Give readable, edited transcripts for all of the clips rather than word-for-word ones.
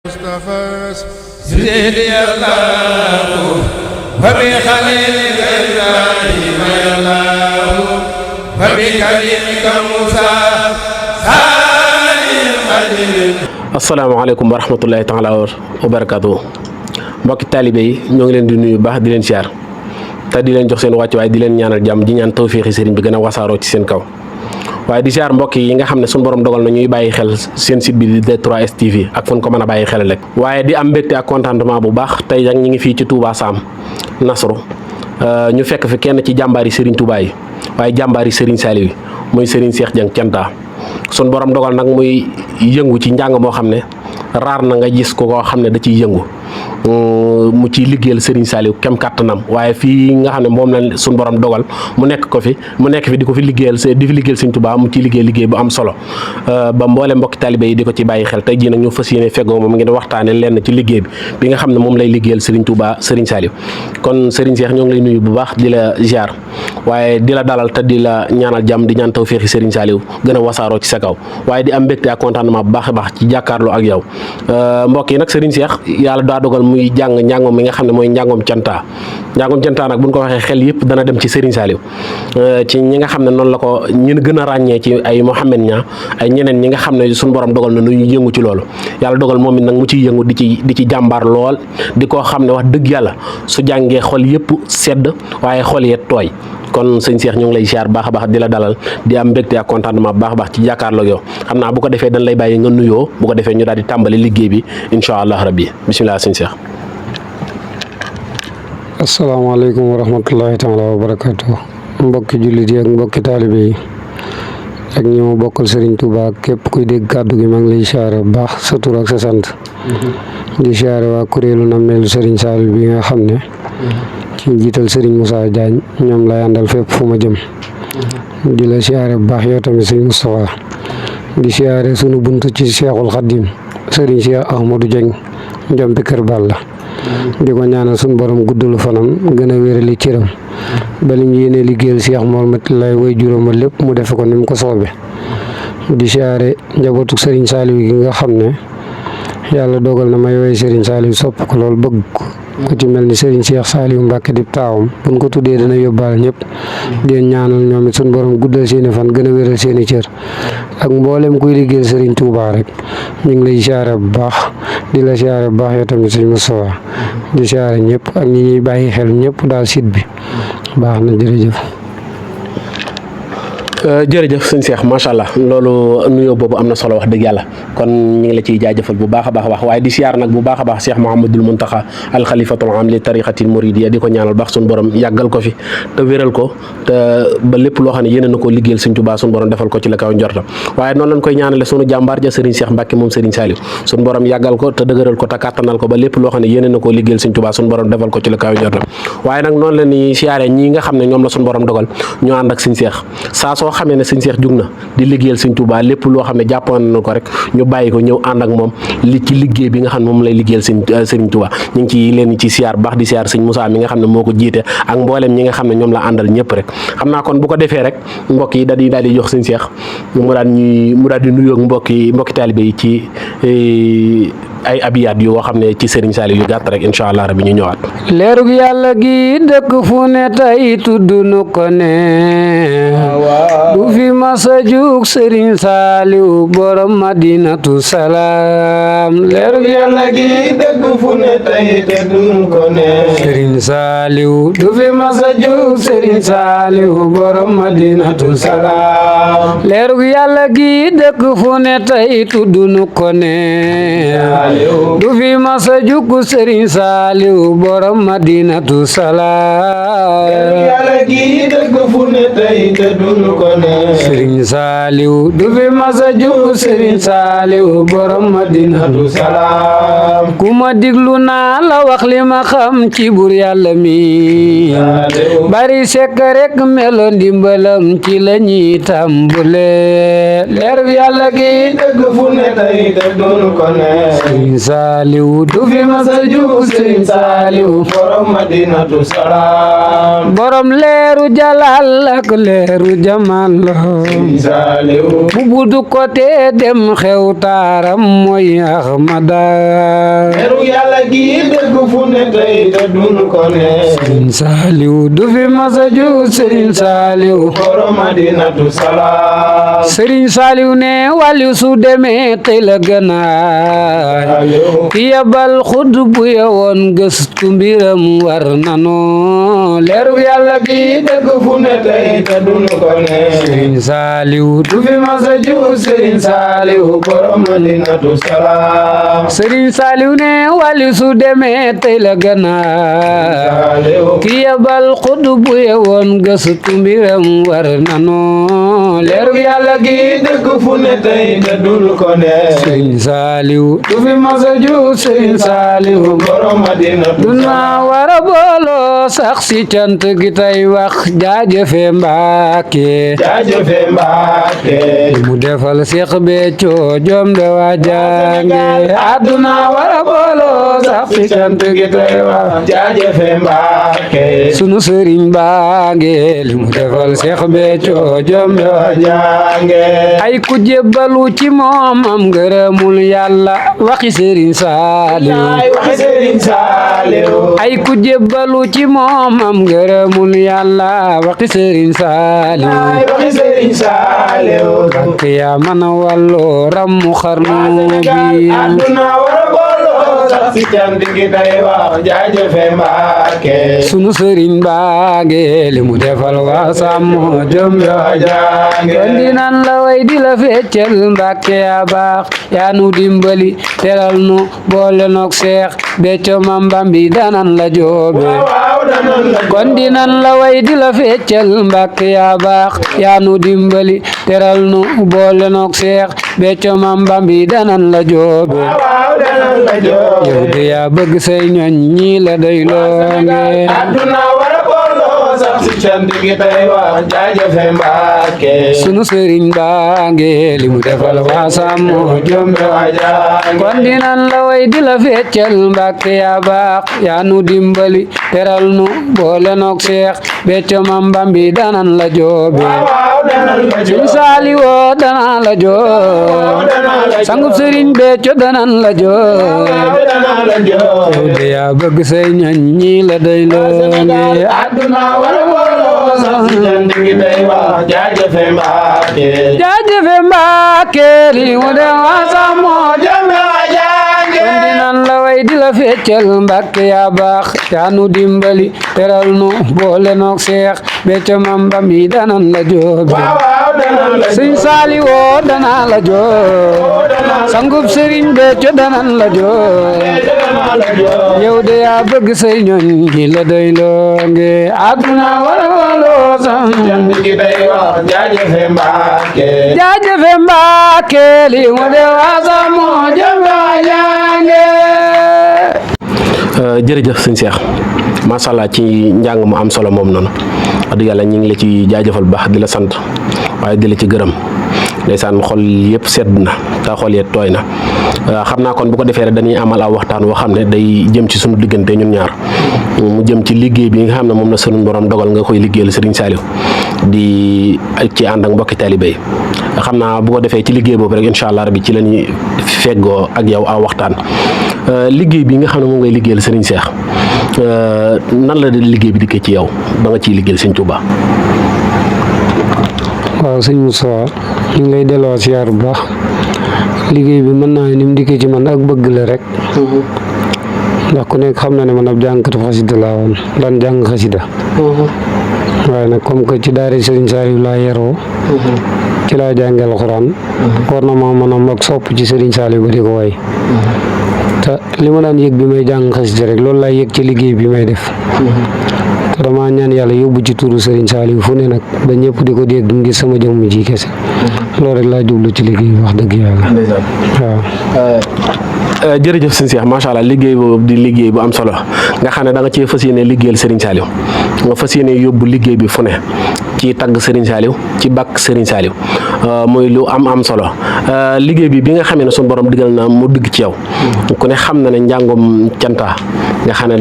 مصطفى سيدي الله وبخليلك إبراهيم الله وبكريمك موسى asalaamaaleykum wa rahmatullahi taala wa barakaatu mbokki taalibe yi ñoo ngi leen di nuyu baax di leen siyaar te di leen jox seen wàccuwaay di leen ñaanal jàmm di ñaan tawféexi sëriñ bi gën a wasaaroo ci seen kaw waaye di siyaar mbokk yi nga xam ne suñu borom dogal na ñuy bàyyi xel seen site bi di D3S TV ak fu ñu ko mën a bàyyi xel rek waaye di am mbégte ak contentement bu baax tey nag ñu ngi fii ci Touba Sam Nasru ñu fekk fi kenn ci jàmbaari Serigne Touba yi waaye jàmbaari Serigne Saliou muy Serigne Cheikh Dieng Thienta sun borom dogal nag muy yëngu ci njàng moo xam ne raar na nga gis ko koo xam ne da ciy yëngu mu ciy liggéeyal Serigne Saliou kem kàttanam waaye fii nga xam ne moom la sun borom dogal mu nekk fi di ko fi liggéeyal Serigne Touba mu ciy liggéey bu am solo ba mboole mbokki talibé yi di ko ci bàyyi xel tey jii nag ñu fas yéene feggoo moom ngeen waxtaane lenn ci liggéey bi nga xam ne moom lay liggéeyal Serigne Touba Serigne Saliou kon Serigne Cheikh ñoo ngi lay nuyu bu baax di la ziar waaye di la dalal te di la ñaanal jàmm di ñaan tawféexi Serigne Saliou gën a wasaaroo ci sa kaw waaye di am mbégte ak contentement bu baax a baax ci jàkkaarloo ak yow mbokk yi nag Serigne Cheikh yàlla daa dogal muy jàng njàngoom mi nga xam ne mooy njàngoom Thienta nag buñ ko waxee xel yëpp dana dem ci Serigne Saliou ci ñi nga xam ne noonu la ko ñu gën a ràññee ci ay Mouhamed Niang ay ñeneen ñi nga xam ne suñu borom dogal na nu ñu yëngu ci loolu yàlla dogal moom it nag mu ciy yëngu di ci jàmbaar lool di koo xam ne wax dëgg yàlla su jàngee xol yëpp sedd waaye xol yet tooy kon sëñ Cheikh ñu ngi lay ziar baax a baax di la dalal di am mbégte ak contentement baax a baax ci jàkkaarloo yow xam naa bu ko defee dañ lay bàyyi nga nuyoo bu ko defee ñu daal di tàmbali liggéey bi incha allah rabbi bisimilah sëñ Cheikh. asalaamaaleykum wa rahmatullahi taala wa barakaatu mbokki jullit yi ak mbokki taalibe yi ak ñi ma bokkal Serigne Touba képp kuy dégg kàddu gi maa ngi lay ziare bu baax sa tur ak sa sant di ziare waa kuréelu nammeelu Serigne Saliou bi nga xam ne ci njiital Serigne Moussa Diagne ñoom lay àndal fépp fu ma jëm di la ziare bu baax yow tamit Serigne Moustapha di ziare sunu buntu ci Cheikhul Khadim Serigne Cheikh Ahmadou Dieng Njompi Kër Balla di ko ñaanal suñu borom guddalu fanam gën a wérali cëram ba li ñu yéene liggéeyal Cheikh Mouhamed lay way juróoma lépp mu defe ko ni mu ko soobe di siyaare njabootu Serigne Saliou gi nga xam ne yàlla dogal na may woy Serigne Saliou sopp ko lool bëgg ko ku ci mel ni Serigne Cheikh Saliou Mbacke di taawam buñ ko tuddee dana yóbbaale ñëpp di ñaanal ñoom it suñu borom guddal seeni fan gën a wéral seeni cër ak mboolem kuy liggéeyal Serigne Touba rek ñu ngi lay siyaare bu baax di la siyaare bu baax yow tamit Serigne Moustapha di siyaare ñëpp ak ñi ñuy bàyyi xel ñëpp daal site bi baax na jërëjëf. jërëjëf sëñ Cheikh macha allah loolu nuyoo boobu am na solo wax dëgg yàlla kon ñu ngi la ciy jaajëfal bu baax a baax waaye di siyaar nag bu baax a baax Cheikh Mouhamadul Mountakha al xalifatul am li tariqatil muridiyya di ko ñaanal baax suñu borom yàggal ko fi te wéral ko te ba lépp loo xam ne yéene na koo liggéeyal Sëñ Tuubaa suñu borom defal ko ci la kaw njortam waaye noonu lañ koy ñaanale sunu jàmbaar ja Serigne Cheikh Mbacke moom Serigne Saliou suñu borom yàggal ko te dëgëral ko te kàttanal ko ba lépp loo xam ne yéene na koo liggéeyal Sëñ Tuubaa suñu borom defal ko ci la kaw njortam waaye nag noonu la ni siyaare ñi nga xam ne ñoom la suñu borom dogal ñu ànd ak Sëñ Cheikh saa soo xamee ne Sëñ Cheikh jug na di liggéeyal Sëñ Tuubaa lépp loo xam ne jàppoon na ko rek ñu bàyyi ko ñëw ànd ak moom li ci liggéey bi nga xam ne moom lay liggéeyal Sëñ Tuubaa ñu ngi ci leen ci siyaar baax di siyaar Sëñ Moussa mi nga xam ne moo ko jiite ak mboolem ñi nga xam ne ñoom la àndal ñëpp rek xam naa kon bu ko defee rek mbokk yi daal di jox Sëñ Cheikh mu daal di nuyoo mbokki taalibe yi ci ay abiyaat yoo xam ne ci Serigne Saliou yu gàtt rek incha allah rabbi ñu ñëwaat. leerug yàlla gi dëkk fu ne tey tudd nu ko ne du fi masa jug Serigne Saliou borom Madinatu Salaam. leerug yàlla gi dëkk fu ne tey tudd nu ko ne Serigne Saliou du fi masa jug Serigne Saliou borom Madinatu Salaam. leerug yàlla gi dëkk fu ne tey tudd nu ko ne du fi masa jukku Serigne Saliou borom Madinatu Salaam. yàlla gi dëgg fu ne tey te duñu ko ne Serigne Saliou du fi masa jukku Serigne Saliou borom Madinatu Salaam. ku ma diglu naa la wax li ma xam ci bur yàlla mi bari sekk rek melo ndimbalam ci la ñuy tàmbule leer yàlla gi dëgg fu ne tey te duñu ko ne Serigne Saliou du fi masa jug Serigne Saliou borom Madinatu Salaam. borom leeru jalal ak leeru jamal Saliou bu buddu ko te dem xew taaram mooy Ahmada leeru yàlla gi dëgg fu ne tey te dunu ko ne Sëriñ Saliou du fi masa ju Sëriñ Saliou borom Madinatu Salaam Sëriñ Saliou ne wàllu su demee tey la gënaay ki yabal xud bu yewoon gëstu mbiram war nano leeru yàlla gi dëgg fu ne tey te dunu ko ne Sëriñ Saliou du fi masa ju Sëriñ Saliou borom Madinatu Salaam Sëriñ Saliou ne wàllu su demee tey la gënaay Saliou ki yabal xud bu yewoon gëstu mbiram war nano leeru yàlla gi dëgg fu ne tey te dunu ko ne Sëriñ Saliou du fi masa ju Sëriñ Saliou borom Madinatu duna wara booloo sax si cant gi tey wax jaajëfe Mbàkke jaajëfe Mbàkke mu defal Seex Béthio jom de waa jange àdduna wara booloo sax si cant gi tey wax jaajëfe Mbàkke sunu sëriñ baange li mu defal Seex Béthio jom de waa jange ay ku jébbalu ci moom am ngërëmul Yàlla waxi Sëriñ Saliou ay waxi Sëriñ Saliou ay ku jébbalu ci moom am ngërëmul Yàlla waxi Sëriñ Saliou ay waxi Sëriñ Saliou ak yaa mën a wàllu rammu xarnu bi àdduna wara booloo sax si cant gi tey wax jaajëfe Mbàkke sunu sëriñ baange li mu defal waa sàmm jom waa jange kon dinan la way di la feccal Mbàkke yaa baax yaa nu dimbali teral nu boole noog Seex Béthio Mam Bambi danan la joobe waaw danan la kon dinan la way di la feccal Mbàkke yaa baax yaa nu dimbali teral nu boole noog Seex Béthio Mam Bambi danan la joobe waaw danan la joo yow de yaa bëgg say ñoñ ñi la doy loonge àdduna wara booloo sax si cant gi tey wax jaajëfe Mbàkke sunu sëriñ baange li mu defal waa sàmm jom waa jange kon dinan la way di la feccal Mbàkke yaa baax yaa nu dimbali teral nu boole noog Seex Béthio Mam Bambi danan la joobe waaw danan la joo Sëriñ Saliou danan la joobe sangub Sëriñ Béthio danan la joobe danan la joo yow de yaa bëgg say ñoñ ñi la doy loonge àdduna wara booloo sax si cant gi tey wax jaajëfe Mbàkke jaajëfe Mbàkke li mu dem waa sàmm jom waa jange kon dinan la way di la feccal Mbàkke yaa baax yaa nu dimbali teral nu boole noog Seex Béthio Mam Bambi danan la joobe waaw danan la Sëriñ Saliou danan la joobe sangub Sëriñ Béthio danan la joobe danan la joo yow de yaa bëgg say ñoñ ñi la doy loonge àdduna wara booloo sax cant gi tey wax jaajëfe Mbàkke jaajëfe Mbàkke li mu dem waa sàmm jom waa jange jërëjëf sëñ Cheikh macha allah ci njàng mu am solo moom noonu wax dëgg yàlla ñu ngi la ci jaajëfal bu baax di la sant waaye di la ci gërëm ndeysaan xol yëpp sedd na te xol yee tooy na xam naa kon bu ko defee rek dañuy amal aw waxtaan woo xam ne day jëm ci suñu diggante ñun ñaar mu jëm ci liggéey bi nga xam ne moom la sunu borom dogal nga koy liggéeyal Serigne Saliou di ci ànd ak mbokki taalibe yi xam naa bu ko defee ci liggéey boobu rek incha allah rabbi ci la ñuy feggoo ak yow aw waxtaan liggéey bi nga xam ne moom ngay liggéeyal Serigne Cheikh nan la liggéey bi dikkee ci yow ba nga ciy liggéeyal Serigne Touba. waaw sëñ Moussa ñu ngi lay delloo siyaar bu baax liggéey bi mën naa ni mu dikkee ci man ak bëgg la rek ndax ku nekk xam na ne man ab jàngkatu xasida laa woon daan jàng xasida waaye nag comme que ci daara Serigne Saliou laa yaroo ci laa jàngee alxuraan war na ma mën a mag sopp ci Serigne Saliou ba di ko way te li ma daan yëg bi may jàng xasida rek loolu laay yëg ci liggéey bi may def te dama ñaan yàlla yóbbu ci turu Serigne Saliou fu ne nag ba ñëpp di ko dégg ngir sama jëmm ji kese loolu rek laa jublu ci liggéey bi wax dëgg yàlla waaw. jërëjëf sëñ Cheikh macha allah liggéey boobu di liggéey bu am solo nga xam ne da nga cee fas yéene liggéeyal Serigne Saliou nga fas yéene yóbbu liggéey bi fu ne ci tagg Serigne Saliou ci bàkk Serigne Saliou muy lu am solo liggéey bi nga xamee ne suñu borom digal na mu dugg ci yow ku ne xam na ne njàngum canta nga xam ne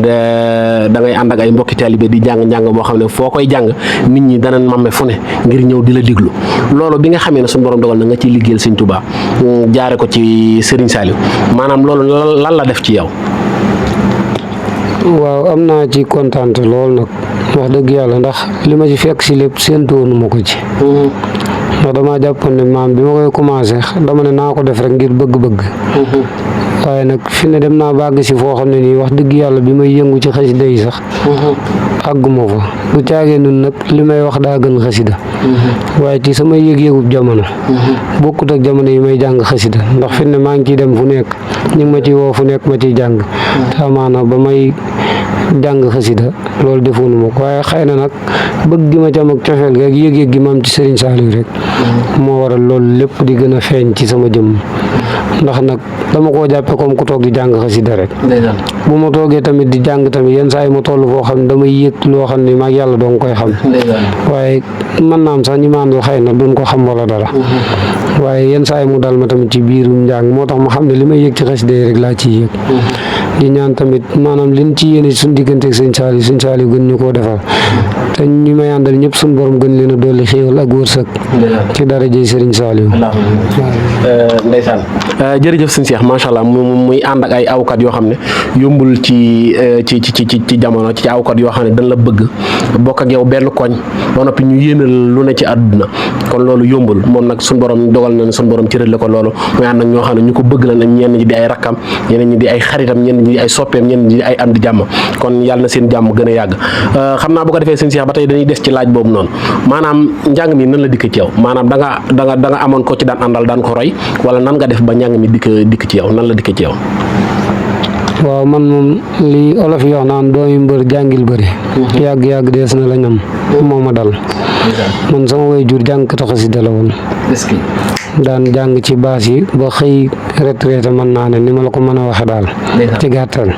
da ngay ànd ak ay mbokki taalibe di jàng njàng moo xam ne foo koy jàng nit ñi danañ mamme fu ne ngir ñëw di la diglu loolu bi nga xamee ne suñu borom dogal na nga ciy liggéeyal Sëñ Tuubaa jaare ko ci Serigne Saliou maanaam loolu lan la def ci yow. waaw am naa ci kontaante lool nag wax dëgg yàlla ndax li ma ci fekk si lépp séentu woonu ma ko ci. ndax damaa jàppoon ne maam bi ma koy commencé dama ne naa ko def rek ngir bëgg-bëgg. waaye nag fi ne dem naa bàgg si foo xam ne nii wax dëgg yàlla bi may yëngu ci xasida yi sax. àgguma fa bu caagee nun nag li may wax daa gën xasida. waaye ci samay yëg-yëgub jamono. bokkut ak jamono yi may jàng xasida ndax fi ne maa ngi ciy dem fu nekk ñu ngi ma ciy woo fu nekk ma ciy jàng. te amaana ba may jàng xasida loolu defoonu ma ko waaye xëy na nag bëgg gi ma ci am ak cofeel gi ak yëg-yëg gi ma am ci Serigne Saliou rek moo waral loolu lépp di gën a feeñ ci sama jëmm ndax nag dama koo jàppe comme ku toog di jàng xasida rek bu ma toogee tamit di jàng tamit yenn saa yi ma toll foo xam ne damay yëg loo xam ne maag yàlla doo nga koy xam waaye mën naa am sax ñi ma àndal xëy na duñ ko xam wala dara waaye yenn saa yi mu dal ma tamit ci biirum njàng moo tax ma xam ne li may yëg ci xasida yi rek laa ciy yëg di ñaan tamit maanaam liñ ci yéene suñ diggante ak Sëñ Saliou gën ñu koo defal te ñi may àndal ñëpp suñ borom gën leen a dolli xéewal ak wërsëg ci daraja Sëriñ Saliou. ndeysaan jërëjëf sëñ Cheikh macha allah muy ànd ak ay awkat yoo xam ne yombul ci jamono ci awkat yoo xam ne dañ la bëgg bokk ak yow benn koñ ba noppi ñu yéene lu ne ci àdduna kon loolu yombul moom nag suñ borom dogal na ne suñ borom cërale ko loolu muy ànd ak ñoo xam ne ñu ko bëgg la ne ñenn ñi di ay rakkam ñeneen ñi di ay xaritam ñenn ñi di ay soppeem ñenn ñi di ay am di jàmm kon yàlla na seen jàmm gën a yàgg xam naa bu ko defee sëñ Cheikh ba tey dañuy des ci laaj boobu noonu maanaam njàng mi nan la dikk ci yow maanaam da nga amoon ko ci daan àndal daan ko roy wala nan nga def ba njàng mi dikk ci yow nan la dikk ci yow. waaw man moom li olof yi wax naan doomi mbër jàngil bëri yàgg-yàgg dees na la ñam moo ma dal man sama waajur jàngkatu xasida la woon daan jàng ci baas yi ba xëy retraité mën naa ne ni ma la ko mën a waxe daal ci gàttal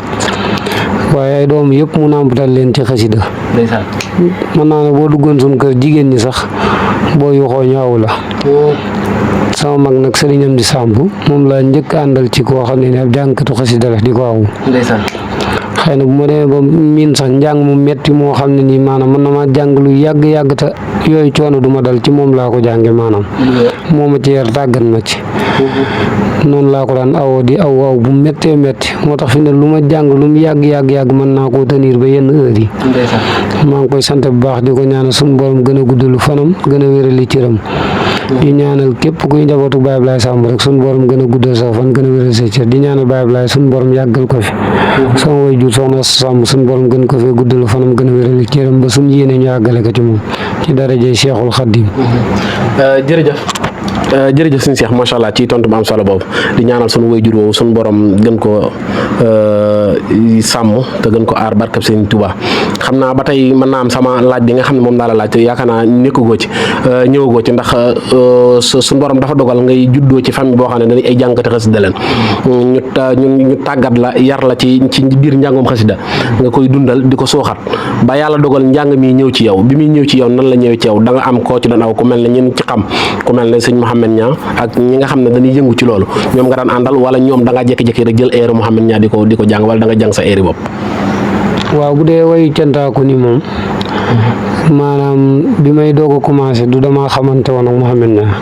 waaye ay doom yëpp mu nàmpatal leen ci xasida mën naa ne boo duggoon suñ kër jigéen ñi sax boo yuxoo ñaawu la sama mag nag sëriñam di sàmb moom laa njëkk àndal ci koo xam ne ne ab jàngkatu xasida la di ko awu xëy na bu ma demee ba miin sax njàng mu metti moo xam ne nii maanaam mën na maa jàng lu yàgg te yooyu coono du ma dal ci moom laa ko jànge maanaam moo ma ci yar tàggat ma ci noonu laa ko daan awoo di aw bu méttee métti moo tax fi ne lu ma jàng lu mu yàgg mën naa koo tenir ba yenn heure yi maa ngi koy sant bu baax di ko ñaanal suñu borom gën a guddalu fanam gën a wérali cëram di ñaanal képp kuy njabootu Baye Ablaye Samb rek suñu borom gën a guddal sa fan gën a wéral sa cër di ñaanal Baye Ablaye suñu borom yàggal ko fi sama waajur soxna Samb suñu borom gën ko fi guddalu fanam gën a wérali cëram ba suñu yéene ñu yàggale ko ci moom ci darajay Cheikhul Khadim. jërëjëf sëñ Cheikh macha allah ci tontu bu am solo boobu di ñaanal sunu waajur woowu sunu borom gën ko sàmm te gën ko aar barkab sëñ Tuubaa xam naa ba tey mën naa am sama laaj bi nga xam ne moom daal la laaj te yaakaar naa nekkagoo ci ñëwagoo ci ndax sunu borom dafa dogal ngay juddoo ci famille boo xam ne dañuy ay jàngkati xasida leen ñu tàggat la yar la ci biir njàngum xasida nga koy dundal di ko sooxat ba yàlla dogal njàng mi ñëw ci yow bi muy ñëw ci yow nan la ñëwee ci yow da nga am koo ci doon aw ku mel ne ñun ci xam ku mel ne sëñ Mouhamed Niang ak ñi nga xam ne dañuy yëngu ci loolu ñoom nga daan àndal wala ñoom da nga jékki-jékki rek jël air Mouhamed Niang di ko jàng wala da nga jàng sa air bopp. waaw bu dee wayu cantaaku ni moom maanaam bi may doog a commencé du damaa xamante woon ak Mouhamed Niang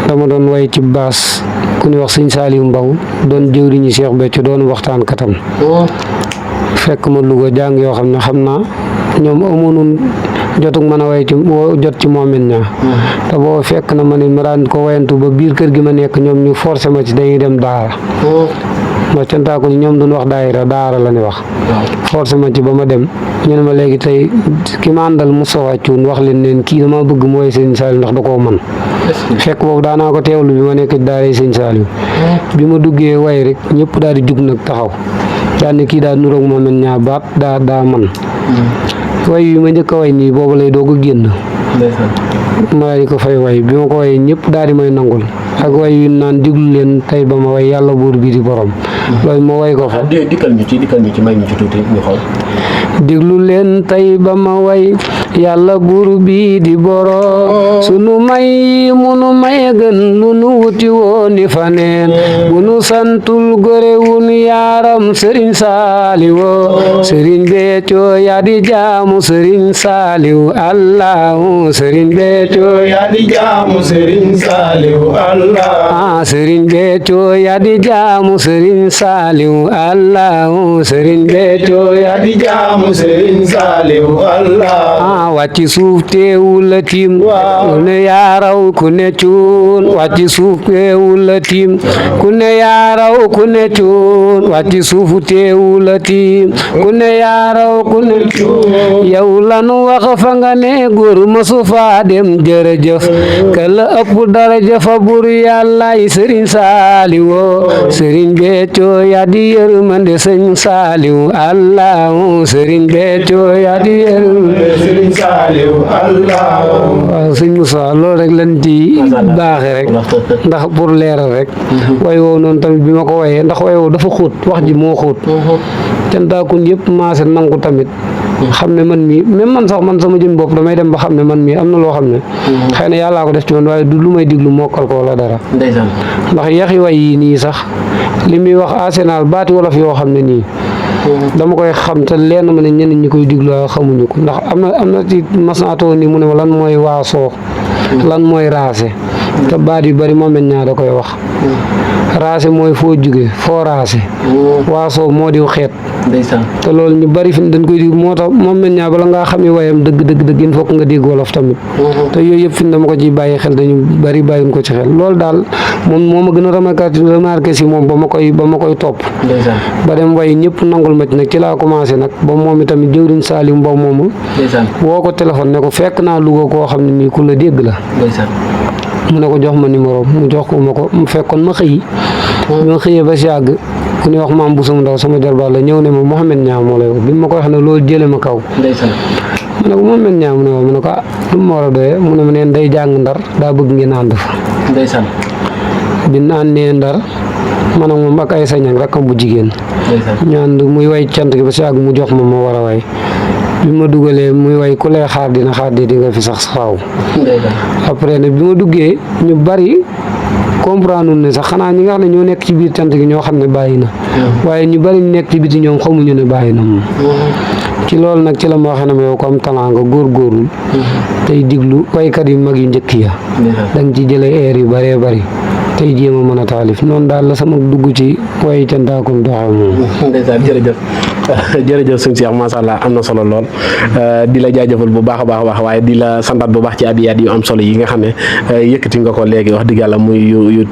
dama doon way ci baas ku ñuy wax sëñ Saliou Mbaw doon jëwriñu Cheikh Béthio doon waxtaan katam fekk ma Louga jàng yoo xam ne xam naa ñoom amoon jotug mën a way ci jot ci Mouhamed Niang te boo fekk na ma ne ma daan ko wayantu ba biir kër gi ma nekk ñoom ñu forcé ma ci dañuy dem daara ma cantaaku ni ñoom duñ wax daara la ni wax forcé ma ci ba ma dem ñu ne ma léegi tey ki ma àndal Moustapha Thioune wax leen kii dama bëgg mooy sëñ Saliou ndax da koo mën fekk boobu daanaa ko teewlu bi ma nekk ci daara sëñ Saliou bi ma duggee way rek ñëpp daal di jug nag taxaw daal ne kii daal nuroog Mouhamed Niang baat daa man way yi ma njëkk a way nii boobu lay doog a génn ma daal di ko fay way bi ma ko way ñëpp daal di may nangul ak way yu naan diglu leen tey ba ma way yàlla buur bi di borom loolu ma way ko fa dikkal ñu ci may ñu ci tuuti ñu xool diglu leen tey ba ma way yàlla buur bi di boro sunu may munu may gën lu nu wuti wooni faneen bu nu santul gore wun yaaram sëriñ saaliwo sëriñ Béthio yaa di jaamu sëriñ saaliw allahu sëriñ Béthio yaa di jaamu sëriñ saaliw allah sëriñ Béthio yaa di jaamu sëriñ saaliw allahu sëriñ Béthio yaa di jaamu sëriñ saaliw allah wàcci suuf teewul la tiim ku ne yaaraw ku ne cuun wàcci suuf teewul la tiim ku ne yaaraw ku ne cuun wàcci suuf teewul la tiim ku ne yaaraw ku ne cuun yow lanu wax fa nga ne góor masu faa dem jërëjëf kala ëpp daraja fa bur yàllaay sëriñ saaliwo sëriñ Béthio yaa di yërmande sëriñ saaliw allahu sëriñ Béthio yaa di yërmande sëriñ saaliw allah waaw sëñ Moussa loolu rek lan ci baaxe rek ndax pour leeral rek way woow noonu tamit bi ma ko wayee ndax way woow dafa xóot wax ji moo xóot cantaakun yëpp maase nangu tamit xam ne man mii même man sax man sama jëm bopp damay dem ba xam ne man mii am na loo xam ne xëy na yàllaa ko def ci man waaye du lu may diglu mokkal ko wala dara ndax yaxi way yi nii sax li muy wax arsenal baati wolof yoo xam ne nii dama koy xam te leen ma ne ñeneen ñi koy diglu xamuñu ko ndax am na ci masnaatoo ni mu ne ma lan mooy waasoo lan mooy raase te baat yu bari moom ñaa da koy wax raase mooy foo jóge foo raase waasoo moo diw xeet te loolu ñu bari fi dañ koy dig moo tax moom ñaa bala ngaa xamee wayam dëgg il faut que nga dégg wolof tamit te yooyu yëpp fi dama ko ci bàyyi xel dañu bari bàyyuñ ko ci xel loolu daal moom moo ma gën a remarqué si moom ba ma koy topp ba dem way ñëpp nangul ma ci nag ci laa commencé nag ba moom itamit jëwriñ Salim Mbow moomu woo ko téléphone ne ko fekk naa Louga koo xam ne nii ku la dégg la mu ne ko jox ma numéro mu jox ko ma ko mu fekkoon ma xëy ma xëyee ba si yàgg ku ñuy wax maam bu sama ndaw sama jarbaat la ñëw ne ma Mouhamed Niang moo lay wax bi ma ko wax ne loolu jële ma kaw ma ne ko Mouhamed Niang mu ne ma ne ko lu mu war a doyee mu ne ma neen day jàng Ndar daa bëgg ngeen ànd fa bi naan nee Ndar man ak moom ak ay sañang rakkam bu jigéen ñu ànd muy way cant gi ba si yàgg mu jox ma war a way bi ma dugalee muy way ku lay xaar dina xaar di nga fi sax faaw après nag bi ma duggee ñu bari comprendre ne sax xanaa ñi nga xam ne ñoo nekk ci biir cant gi ñoo xam ne bàyyi na waaye ñu bari ñu nekk ci biti ñoom xamuñu ne bàyyi na moom ci loolu nag ci la ma waxee ne ma yow ko am talent nga góorgóorlu tey diglu waykat yu mag yu njëkk ya danga ci jëlee air yu bëree bëri tey jéem a mën a taalif noonu daal la sama dugg ci way cantaakum doxee moom jërëjëf sëñ Cheikh macha allah am na solo lool di la jaajëfal bu baax a baax waaye di la santaat bu baax ci abiyaat yu am solo yi nga xam ne yëkkati nga ko léegi wax dëgg yàlla muy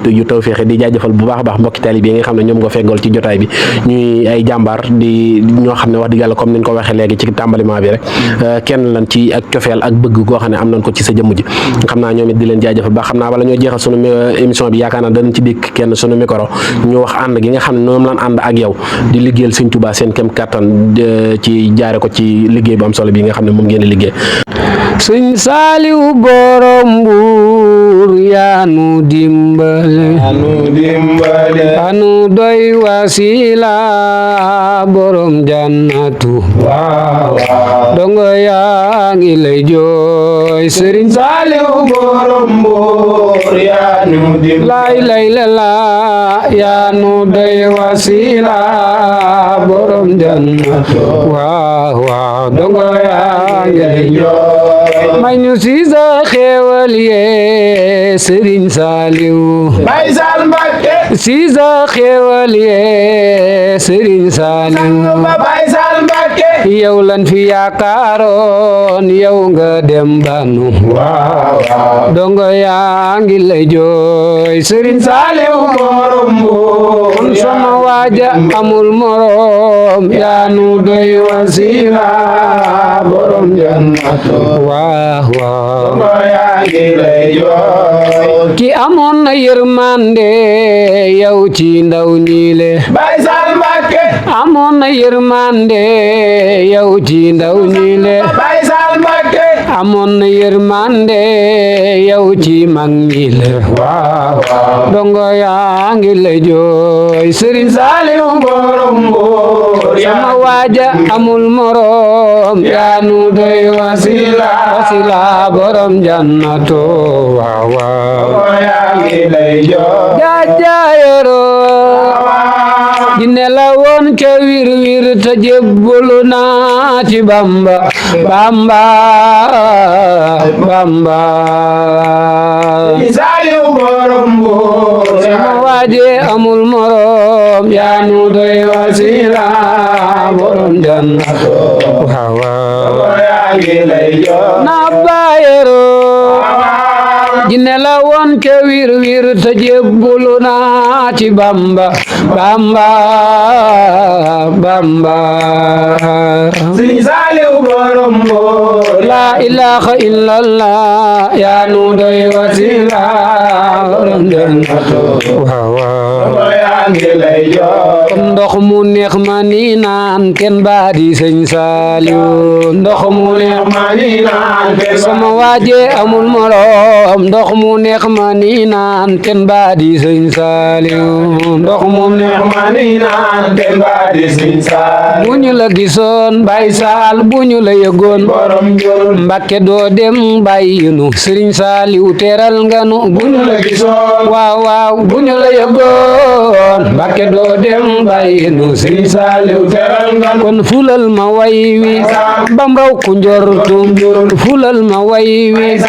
yu tawféexe di jaajëfal bu baax a baax mbokki taalibe yi nga xam ne ñoom nga feggool ci jotaay bi ñuy ay jàmbaar di ñoo xam ne wax dëgg yàlla comme ni ñu ko waxee léegi ci tàmbaliment bi rek kenn lan ci ak cofeel ak bëgg goo xam ne am nañ ko ci sa jëmm ji xam naa ñoom it di leen jaajëfal baax xam naa bala ñoo jeexal sunu émission bi yaakaar naa danañ ci dikk kenn sunu micro ñu wax ànd gi nga xam ne ñoom lan ànd ak yow di liggéeyal Sëñ Tuubaa seen kem kattan ci jaare ko ci liggéey bu am solo bi nga xam ne moom ngeen di liggéey. Sëñ Saaliw borom Mbuur yaanu dimbale anu doy wasila borom jannatu dongo yaa ngi lay jooy Sëriñ Saaliw borom Mbuur yaanu dimbale lay la yaanu doy wasila borom jannatu waaw dongo yaa ngi lay jooy may ñu si sa xéewal yee Sëriñ Saaliw Baay Sal Mbàkke si sa xéewal yee Sëriñ Saaliw Baay Sal Mbàkke yow lan fi yaakaaroon yow nga dem banu waaw dongo yaa ngi lay jooy Sëriñ Saaliw borom Mbuur sama waaja amul morom yaa nu doy wasila borom jannatu waaw ki amoon na yërmande yow ci ndaw ñi le Baay Sal Mbàkke amoon na yërmande yow ci ndaw ñi le Baay Sal Mbàkke amoon na yërmande yow ci mag ñi le waaw dongo yaa ngi lay jooy Sëriñ Saaliw borom Mbuur sama waaja amul morom yaa nu doy wasila borom jannatu waaw waaw yaa ngi lay jox jaajayoro jinne la woon ca wir wir te jébbalu naa ci Bamba Saliou borom Mbour sama waaje amul morom yaa nu doy wasila borom jannatu waaw yaa ngi lay jox na bayero jinne la woon ke wir wir te jébbalu naa ci Bamba Sëriñ Saliou borom Mbour la ilaha illallah yaa nu doy wasila borom jannatu yaa ngi lay jox ndox mu neex ma ni naan kenn baadi Sëriñ Saliou ndox mu neex ma ni naan sama waaje amul morom ndox mu neex ma ni naan kenn baadi Sëriñ Saliou ndox mu neex ma ni naan kenn baadi Sëriñ Saliou bu ñu la gisoon Baay Saal bu ñu la yëgoon borom Njurul Mbàkke doo dem bàyyi nu Sëriñ Saliou teral nga nu bu ñu la gisoon waaw waaw bu ñu la yëgoon Mbàkke doo dem bàyyi nu Sëriñ Saliou teral nga nu kon fulal ma way wi bam raw ku njortu fulal ma way wi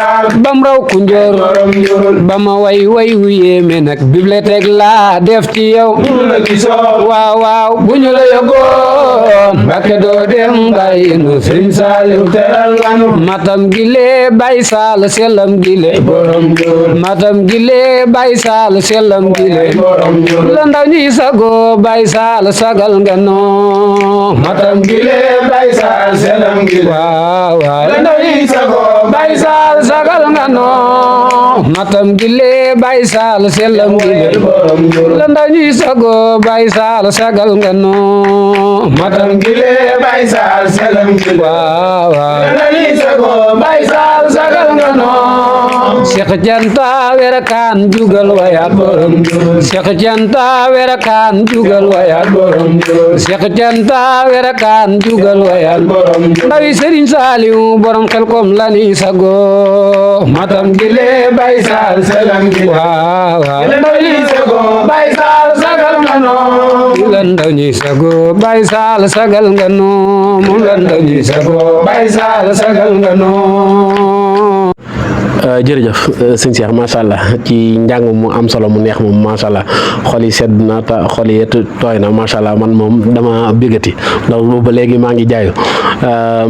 bam raw ku njor borom Njurul ba ma way way wu yéeme nag bibliothèque laa def ci yow bu ñu la gisoon waaw waaw bu ñu la yëgoon Mbàkke doo dem bàyyi nu Sëriñ Saliou teral nga nu matam gile Baay Saal sellam gile borom Njurul matam gile Baay Saal sellam gile borom Njurul la ndaw ñi sago Baay Saal sagal nga noo matam gile Baay Saal selam gile waaw waaw la ndaw yi sago Baay Saal sagal nga noo matam gile Baay Saal sellam gile borom Njurul la ndaw ñi sago Baay Saal sagal nga noo matam gile Baay Saal selam gile waaw waaw la ndaw yi sago Baay Saal sagal nga noo Seex Janta werakaan jugal wayaat borom Njurul Seex Janta werakaan jugal wayaat borom Njurul Seex Janta werakaan jugal wayaat borom Njurul ndawi Sëriñ Saliou borom Xelkom la ni sago matam gile Baay Saal selam gile waaw waaw la ndaw yi sago Baay Saal sagal nga noo la ndaw ñi sago Baay Saal sagal nga noo moom la ndaw ñi sago Baay Saal sagal nga noo jërëjëf sëñ Cheikh macha allah ci njàng mu am solo mu neex moom macha allah xol yi sedd na te xol yi tooy na macha allah man moom dama bégati ndax boobu ba léegi maa ngi jaayu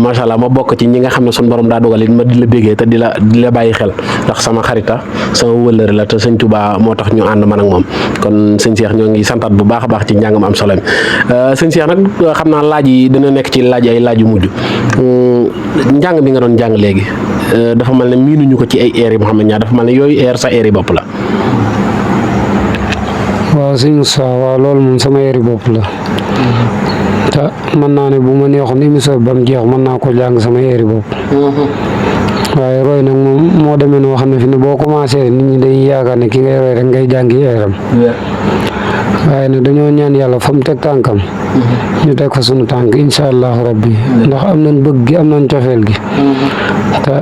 macha allah ma bokk ci ñi nga xam ne suñu borom daa dogal it ma di la bégee te di la bàyyi xel ndax sama xarita sama wëllëre la te sëñ Touba moo tax ñu ànd man ak moom kon sëñ Cheikh ñoo ngi santaat bu baax a baax ci njàng mu am solo mi sëñ Cheikh nag xam naa laaj yi dina nekk ci laaj ay laaj yu mujj njàng bi nga doon jàng léegi dafa mel ne miinuñu ko ci ay air yi Mouhamed Niang dafa mel ne yooyu air sa air yi bopp la. waaw sëñ Moussa waaw loolu moom sama yëri bopp la te mën naa ne bu ma neexoon émission ba mu jeex mën naa ko jàng sama yëri bopp waaye roy nag moom moo demee noo xam ne fi ne boo commencé nit ñi dañuy yaakaar ne ki ngay roy rek ngay jàngi eeram waaye nag dañoo ñaan yàlla fa mu teg tànkam ñu teg fa sunu tànk incha allahu rabbi ndax am nañ bëgg gi am nañ cofeel gi te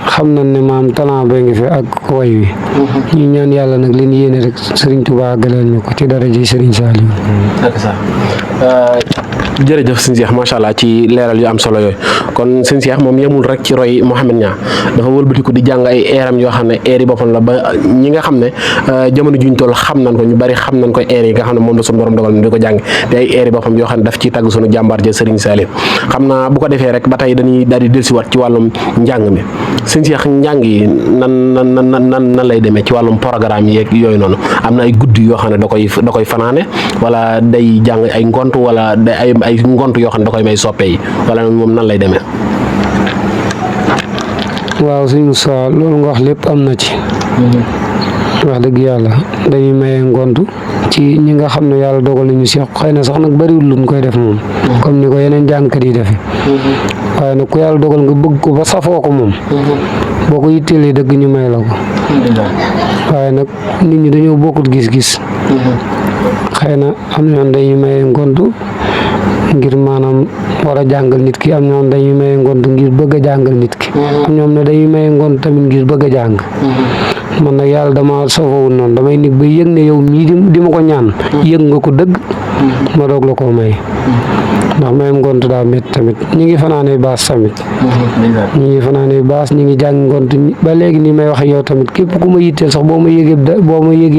xam nañ ne maam talent bee ngi fi ak way wi ñu ñaan yàlla nag leen yéene rek Serigne Touba àggaleel ñu ko ci dara ji Serigne Saliou jërëjëf sëñ Cheikh macha allah ci leeral yu am solo yooyu kon sëñ Cheikh moom yemul rek ci roy Mouhamed Niang dafa wëlbatiku di jàng ay eeram yoo xam ne eer yi boppam la ba ñi nga xam ne jamono juñ toll xam nañ ko ñu bari xam nañ ko eer yi nga xam ne moom la suñu borom dogal di ko jàng di ay eer yi boppam yoo xam ne daf ciy tàgg suñu jàmbaar ja Serigne Saliou xam naa bu ko defee rek ba tey dañuy daal di dellusiwaat ci wàllum njàng mi sëñ Cheikh njàng yi nan lay demee ci wàllum programme yeeg yooyu noonu am na ay guddi yoo xam ne da koy fanaane wala day jàng ay ngont wala day ay ngont yoo xam ne da koy may soppe yi wala moom nan lay demee. waaw sëñ Moussa loolu nga wax lépp am na ci wax dëgg yàlla dañuy maye ngontu ci ñi nga xam ne yàlla dogal nañu si xëy na sax nag bëriwul luñ koy def moom comme ni ko yeneen jàngkat yi defe waaye nag ku yàlla dogal nga bëgg ko ba safoo ko moom boo ko yitteelee dëgg ñu may la ko waaye nag nit ñi dañoo bokkut gis-gis xëy na am na yoon dañuy maye ngontu ngir maanaam war a jàngal nit ki am ñoom dañuy maye ngont ngir bëgg a jàngal nit ki am ñoom ne dañuy maye ngont tamit ngir bëgg a jàng man nag yàlla dama sofawul noonu damay nekk ba yëg ne yow mii di ma ko ñaan yëg nga ko dëgg ma doog la koo may ndax mayam ngont daa métti tamit ñi ngi fanaanee baas tamit ñi ngi fanaanee baas ñi ngi jàng ngont ba léegi nii may wax yow tamit képp ku ma yitteel sax boo ma yëgee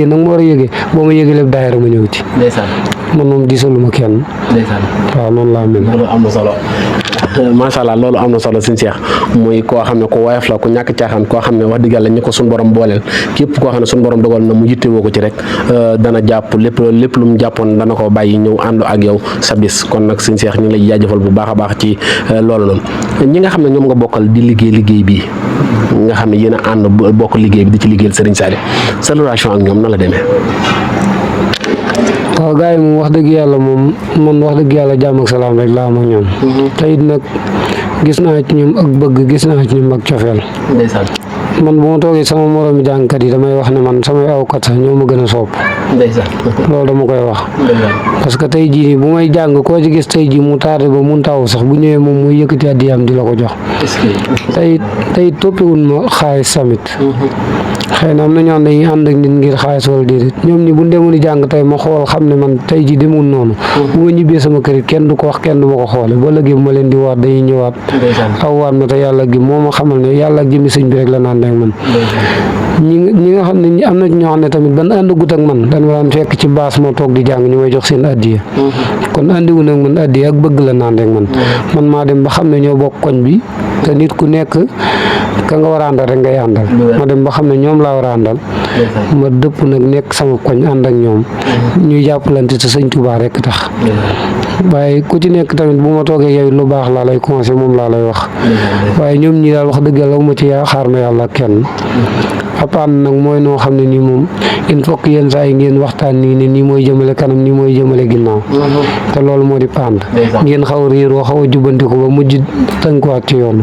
nag ma war a yëgee boo ma yëgee lépp daayira ma ñëw ci man moom disaluma kenn waaw noonu laa mel. loolu am na solo macha allah loolu am na solo sëñ Cheikh muy koo xam ne ku woyof la ku ñàkk caaxaan koo xam ne wax dëgg yàlla ñi ko suñu borom booleel képp koo xam ne suñu borom dogal na mu yittewoo ko ci rek dana jàpp lépp lu mu jàppoon dana ko bàyyi ñëw ànd ak yow sa bis kon nag sëñ Cheikh ñu ngi lay jaajëfal bu baax a baax ci loolu noonu ñi nga xam ne ñoom nga bokkal di liggéey bii nga xam ne yéen a ànd bokk liggéey bi di ci liggéeyal Serigne Saliou sa relation ak ñoom na la demee. waaw gars yi moom wax dëgg yàlla moom man wax dëgg yàlla jàmm ak salaam rek laa am ak ñoom. te it nag gis naa ci ñoom ak bëgg gis naa ci ñoom ak cofeel. man bu ma toogee sama moromi jàngkat yi damay wax ne man samay awkat sax ñoo ma gën a sopp. loolu dama koy wax. parce que tey jii bu may jàng koo ci gis tey jii mu tardé ba mun taw sax bu ñëwee moom muy yëkkati addiyaam di la ko jox. tey toppiwul ma xaalis tamit. xëy na am na ñoo dañuy ànd ak nit ngir xaalis wala déedéet ñoom ñi bu demoon di jàng tey ma xool xam ne man tey ji demul noonu bu ma ñibbee sama kër kenn du ko wax kenn du ma ko xoole ba léegi bu ma leen di waat dañuy ñëwaat awwaat ma te yàlla gi moo ma xamal ne yàlla ak jëmi sëñ bi rek la naan ak man ñi nga xam ne am na ñoo xam ne tamit ban àndagut ak man dañ ma daan fekk ci baas moo toog di jàng ñu may jox seen addiya kon àndiwu nag man addiya ak bëgg la naan ak man maa dem ba xam ne ñoo bokk koñ bi te nit ku nekk ka nga war a àndal rek ngay àndal ma dem ba xam ne ñoom laa war a àndal ma dëpp nag nekk sama koñ ànd ak ñoom ñuy jàppalante te sëñ Tuubaa rek tax waaye ku ci nekk tamit bu ma toogee yow lu baax laa lay conseillé moom laa lay wax waaye ñoom ñi daal wax dëgg yàlla ma ci xaar ma yàlla kenn apaan nag mooy noo xam ne nii moom il faut que yenn saa yi ngeen waxtaan nii ne nii mooy jëmale kanam nii mooy jëmale ginnaaw te loolu moo di pand ngeen xaw a réeroo xaw a jubbantiku ba mujj tënkuwaat ci yoon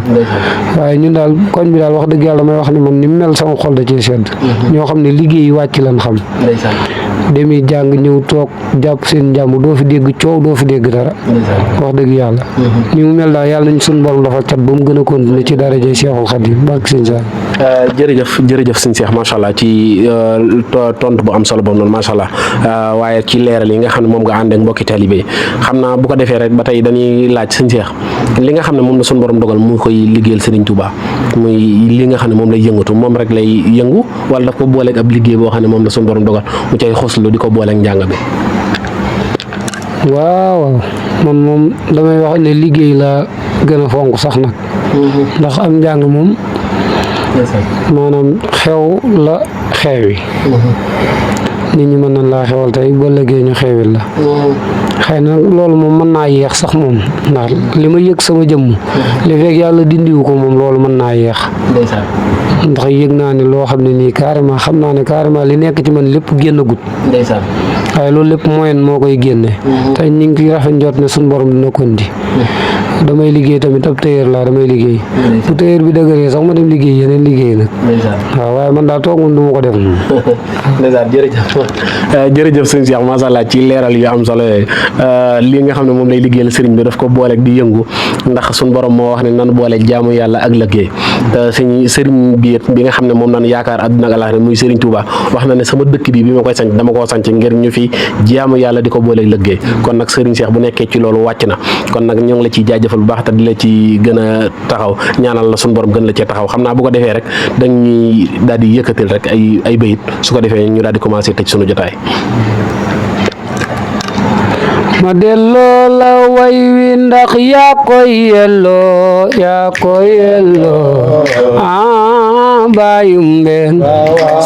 waaye ñun daal koñ bi daal wax dëgg yàlla may wax ne man ni mel sama xol da cee sedd ñoo xam ne liggéey wàcc lan xam demi jàng ñëw toog jàpp seen njàmm doo fi dégg coow doo fi dégg dara wax dëgg yàlla ni mu mel daal yàlla nañ suñu borom dafa cat ba mu gën a continuer ci daraja Seexul Xadiim barke sëñ Saaliw jërëjëf sëñ Cheikh macha allah ci tontu bu am solo boobu noonu macha allah waaye ci leeral yi nga xam ne moom nga ànd ak mbokki taalibe yi xam naa bu ko defee rek ba tey dañuy laaj sëñ Cheikh li nga xam ne moom la suñu borom dogal mu koy liggéeyal Serigne Touba muy li nga xam ne moom lay yëngatu moom rek lay yëngu wala daf ko booleeg ab liggéey boo xam ne moom la suñu borom dogal mu cay xoslu di ko booleeg njàng bi. waaw man moom damay wax ne liggéey laa gën a fonk sax nag ndax am njàng moom maanaam xew la xewi nit ñi mën nañ laa xewal tey ba léegi ñu xewil la xëy na loolu moom mën naa yeex sax moom ndax li ma yëg sama jëmm li fekk yàlla dindiwu ko moom loolu mën naa yeex ndax yëg naa ne loo xam ne nii carrément xam naa ne carrément li nekk ci man lépp génn gut waaye loolu lépp moyen moo koy génne te ñu ngi ciy rafet njort ne suñu borom dina ko indi damay liggéey tamit ab tailleur laa damay liggéey bu tailleur bi dëgëree sax ma dem liggéey yeneen liggéey nag waaw waaye man daal toog moom du ma ko def ndeysaan jërëjëf sëñ Cheikh macha allah ci leeral yu am solo yooyu lii nga xam ne moom lay liggéeyal sëriñ bi daf ko booleeg di yëngu ndax suñu borom moo wax ne nan boole jaamu yàlla ak liggéey te sëriñ bi nga xam ne moom nan yaakaar àdduna ak àllaaxira muy sëriñ Touba wax na ne sama dëkk bi ma koy sanc dama koo sanc ngir ñu fi jaamu yàlla di ko booleeg liggéey kon nag sëriñ Cheikh bu nekkee ci loolu wàcc na kon nag ñu ngi la ciy jaajëfal bu baax te di la ci gën a taxaw ñaanal la suñu borom gën la cee taxaw xam naa bu ko defee rek dañuy daal di yëkkatil rek ay bayit su ko defee ñu daal di commencé tëj sunu jotaay. ma delloo la way wi ndax yaa koy yelloo baayum mbeen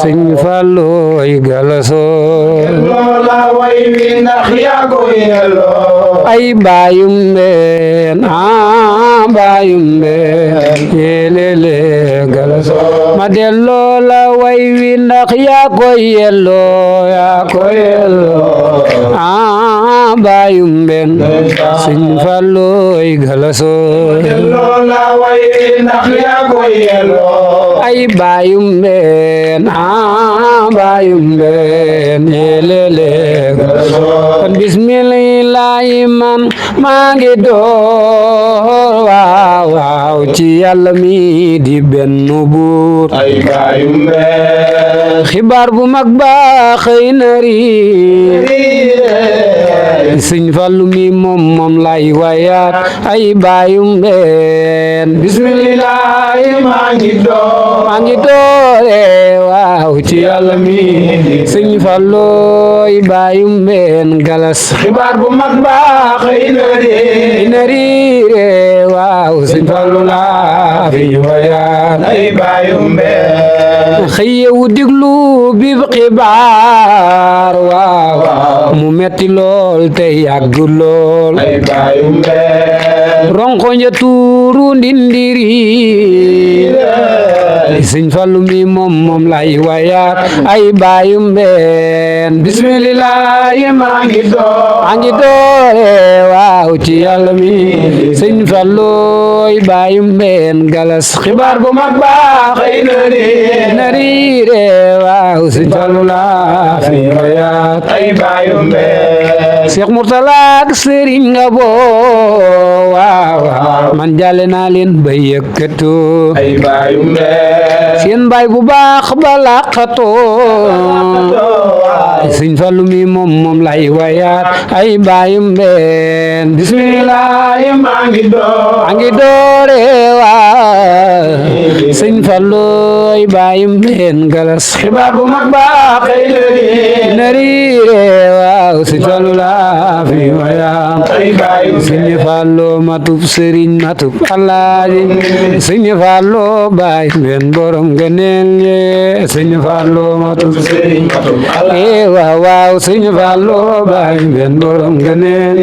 sëñ Fallooy Galasoo loola way wi ndax yaa koy yelloo ay baayum mbeen baayum mbeen yelele galas ma delloo la way wi ndax yaa koy yelloo baayum benn sëñ Falloy galasoo ay baayum benn yelele kon bismillahi man maa ngi door waaw ci yàlla mi di benn buur ay baayum benn xibaar bu mag ba xëy na riir sëñ Fallu mi moom lay wayaat ay baayum benn bismillahi maa ngi doore waaw ci yàlla mi sëñ Falloy baayum benn galas xibaar bu mag ba xëy na riire waaw sëñ Fallu laa fi wayaat ay baayum benn xëyewu diglu bi xibaar waaw mu metti lool te yàgg lool ay baayum benn ronko nja tuuru ndindiri sëñ Fallu mi moom lay wayaat ay baayum benn bismillahi maa ngi doore waaw ci yàlla mi sëñ Falloy baayum benn galas xibaar bu mag ba xëy na riire waaw sëñ Fallu laa fi wayaat ay baayum benn Cheikh Mourtala ak Sëriñ nga boo waaw man jàlle naa leen ba yëkkatoo ay baayum benn seen baay bu baax ba laqatoo sëñ Fallu mi moom lay wayaat ay baayum benn bismillahi maa ngi doore waaw sëñ Falloy baayum benn galas xibaar bu mag ba xëy na riire waaw sëñ Fallu laa fi wayaat ay baayum sëñ Fallu matub sëriñ matub alaaji sëñ Fallu baayum benn borom ngëneel ye sëñ Fallu matub sëriñ waaw sëñ Fallu baayum benn borom ngëneel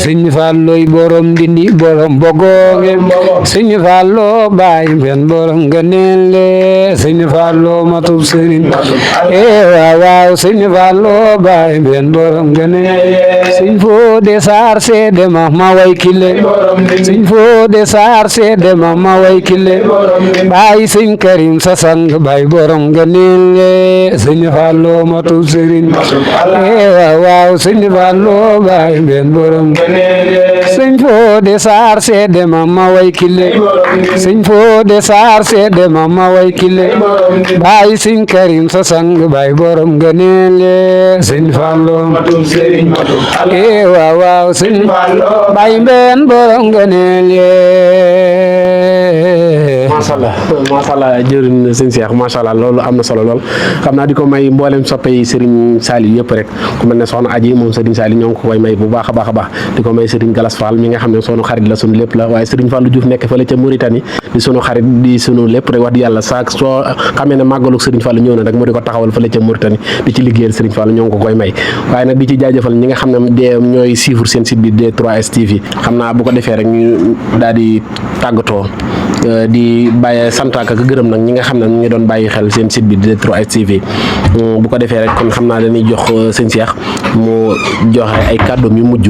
sëñ Falloy borom Ndindi borom Bogonge sëñ Fallu baayum benn borom ngëneel sëñ Fallu matub sëriñ waaw sëñ Fallu baayum benn borom ngëneel sëñ Fodé Sarr seede ma way kile sëñ Fodé Sarr seede ma way kile baay sëñ Karim sa sang baay borom ngëneel sëñ Fallu matub sëriñ waaw sëñ Fallu baay benn borom sëñ Fodé Sarr seede ma way kile sëñ Fodé Sarr seede ma way kile baay sëñ Karim sa sang baay borom ngëneel sëñ Fallu matub sëriñ waaw sëñ baay benn borom ngëneel macha allah jërëjëf sëñ Cheikh macha allah loolu am na solo lool xam naa di ko may mboolem soppe yi Serigne Saliou yëpp rek ku mel ne soxna Aji moom Serigne Saliou ñoo ngi ko koy may bu baax a baax di ko may Serigne Galas Fall mi nga xam ne sunu xarit la sunu lépp la waaye Serigne Fallou Diouf nekk fële ca Mauritanie di sunu xarit di sunu lépp rek wax di yàlla saak soo xamee ne màggalu Serigne Fallou ñëw na rek mu di ko taxawal fële ca Mauritanie di ci liggéeyal Serigne Fallou ñoo ngi ko koy may waaye nag di ci jaajëfal ñi nga xam ne ñooy suivre seen site bi D3S TV xam naa bu ko defee rek ñu daal di tàggatoo di bàyyi sant ak gërëm nag ñi nga xam ne ñu ngi doon bàyyi xel seen site bi D3S TV bu ko defee rek kon xam naa dañuy jox sëñ Cheikh mu joxe ay kàddoom yu mujj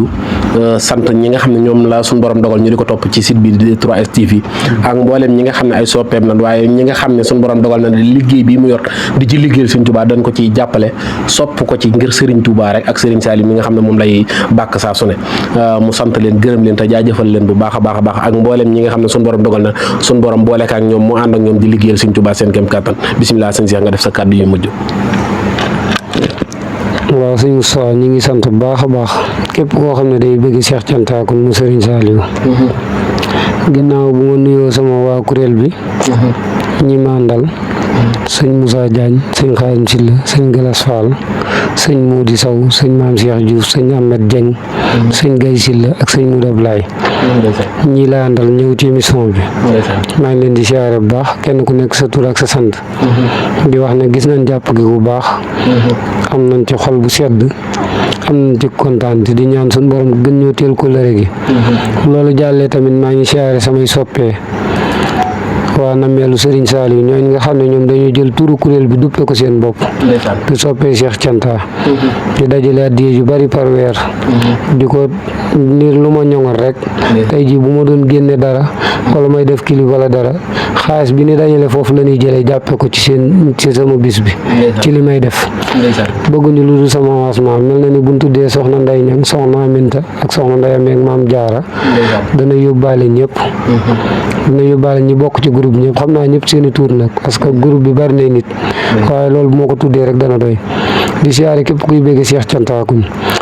sant ñi nga xam ne ñoom la suñu borom dogal ñu di ko topp ci site bi D3S TV ak mboolem ñi nga xam ne ay soppeem nan waaye ñi nga xam ne suñu borom dogal na liggéey bi mu yor di ci liggéeyal Sëriñ Touba dañ ko ciy jàppale sopp ko ci ngir Sëriñ Touba rek ak Sëriñ Saliou mi nga xam ne moom lay bàkk saa su ne mu sant leen gërëm leen te jaajëfal leen bu baax a baax a baax ak mboolem ñi nga xam ne suñu borom dogal na suñu borom boole ak ñoom mu ànd ak ñoom di liggéeyal Sëriñ Touba seen kem kàttan bisimilah sëñ Cheikh nga def sa kàddu yu mujj. waaw sëñ Moussa ñu ngi sant bu baax a baax képp koo xam ne day bëgg Cheikh Thiantakoune mu Sëriñ Saliou ginnaaw bu ma nuyoo sama waa kuréel bi ñi ma àndal sëñ Moussa Diagne sëñ Xaadim Silla sëñ Galas Fall sëñ Moudi Sow sëñ Maam Cheikh Diouf sëñ Ahmed Dieng sëñ Gaye Silla ak sëñ Moudou Ablaye ñii la àndal ñëw ci émission bi maa ngi leen di siyaare bu baax kenn ku nekk sa tur ak sa sant di wax ne gis nañ jàpp gi bu baax am nañ ci xol bu sedd am nañ ci kontaan te di ñaan suñu borom gën ñoo teel ko lëre gi loolu jàllee tamit maa ngi siyaare samay soppee waa nammeelu Serigne Saliou ñooñu nga xam ne ñoom dañoo jël turu kuréel bi duppe ko seen bopp di soppee Cheikh Thianta di dajale addiya yu bari par weer di ko niir lu ma ñoŋal rek tey jii bu ma doon génne dara wala may def clip wala dara xaalis bi ni dajale foofu la ñuy jëlee jàppe ko ci sama bis bi ci li may def bëgguñu lu dul sama avancement mel na ni buñ tuddee soxna Nday Ñang soxna Aminta ak soxna Nday Amee ak maam Jaara dana yóbbaale ñëpp dana yóbbaale ñi bokk ci groupe ñëpp xam naa ñëpp seeni tuur nag parce que groupe bi bari na nit waaye loolu moo ko tuddee rek dana doy di siyaare képp kuy bëgg Cheikh Thianta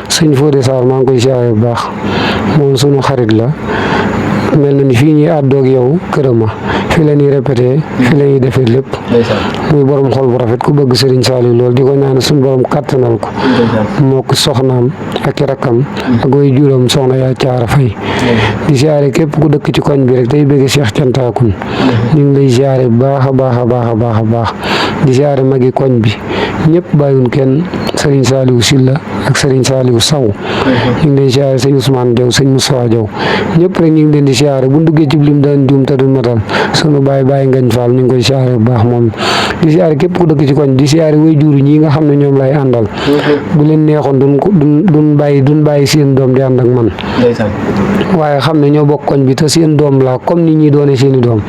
sëñ Fodé Sarr maa ngi koy siyaare bu baax moom sunu xarit la mel na ni fii ñuy àddoog yow kërama fii la ñuy répété fii la ñuy defee lépp muy borom xol bu rafet ku bëgg Serigne Saliou lool di ko ñaan suñu borom kàttanal ko moo ko soxnaam ak i rakkam ak way juróom soxna yaa caara fay di siyaare képp ku dëkk ci koñ bi rek tey bëgg Cheikh Thianta ñu ngi lay siyaare bu baax a baax a baax a baax a baax di siyaare magi koñ bi ñëpp bàyyiwun kenn Serigne Saliou Silla ak Serigne Saliou Saw ñu ngi leen siyaare sëñ Ousmane Diaw sëñ Moussa Diaw ñëpp rek ñu ngi leen di siyaare bu duggee ci lim daan juum te du matal sunu bàyyi ngañ faal ñu ngi koy siyaare bu baax moom di siyaare képp ku dëkk ci koñ di siyaare way juru ñi nga xam ne ñoom lay àndal bu leen neexoon duñ bàyyi seen doom di ànd ak man waaye xam ne ñoo bokk koñ bi te seen doom laa comme ni ñuy doone seeni doom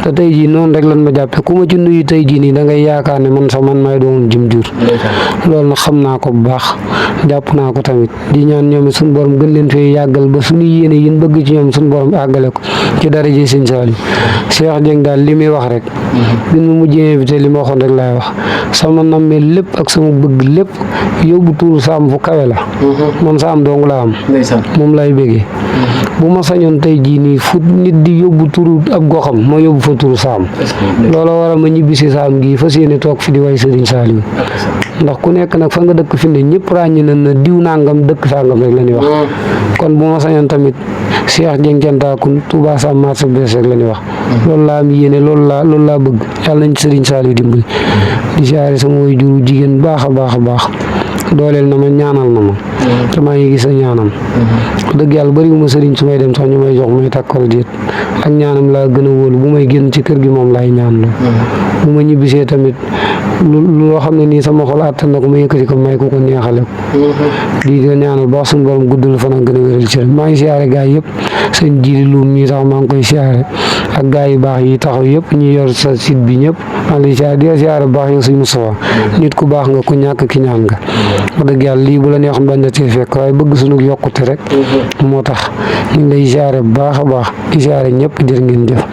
te tey jii noonu rek lan ma jàppe ku ma ci nuyu tey jii nii da ngay yaakaar ne man may doon jëm jur loolu nag xam naa ko bu baax jàpp naa ko tamit di ñaan ñoom suñu borom gën leen fee yàggal ba suñu yéene yin bëgg ci ñoom suñu borom àggale ko ci dara ji Sëñ Saliou Cheikh Dieng daal li muy wax rek bi mu mujjee invité li ma waxoon rek laay wax sama nammee lépp ak sama bëgg lépp yóbbu tuuru saam fu kawe la man saam dong la am moom lay bëggee bu ma sañoon tey jii nii fu nit di yóbbu turu ab goxam ma yóbbu fa turu saam looloo waral ma ñibbisi saam gii fas yéene toog fi di way Serigne Saliou ndax ku nekk nag fa nga dëkk fi ne ñëpp ràññi na diw nangam dëkk sangam rek la ñuy wax kon bu ma sañoon tamit Cheikh Dieng Thianta Touba Sam marché bees rek la ñuy wax loolu laa am yéene loolu laa bëgg yàlla nañ ci Serigne Saliou dimbali di siyaare sama way juru jigéen baax a baax a baax dooleel na ma ñaanal na ma te maa ngi gis a ñaanam dëgg yàlla bariwuma sëriñ su may dem sax ñu may jox may takkal déet ak ñaanam laa gën a wóolu bu may génn ci kër gi moom laay ñaan la bu ma ñibbisee tamit loo xam ne nii sama xol àttan na ko ma yëkkati ko may ko neexale ko di ñaanal baax suñu borom guddal fan ak gën a wéral ci maa ngi siyaare gaay yëpp seen jiili luum ñi tax maa ngi koy siyaare ak gaay yu baax yi taxaw yëpp ñi yor sa site bi ñëpp maa ngi lay siyaare di siyaare baax yow suñu Moustapha nit ku baax nga ku ñàkk ki ñaan nga wax dëgg yàlla lii bu la neexoon bañ na cee fekk waaye bëgg suñu yokkute rek moo tax ñu ngi lay siyaare bu baax a baax di siyaare ñëpp jërë ngeen jëf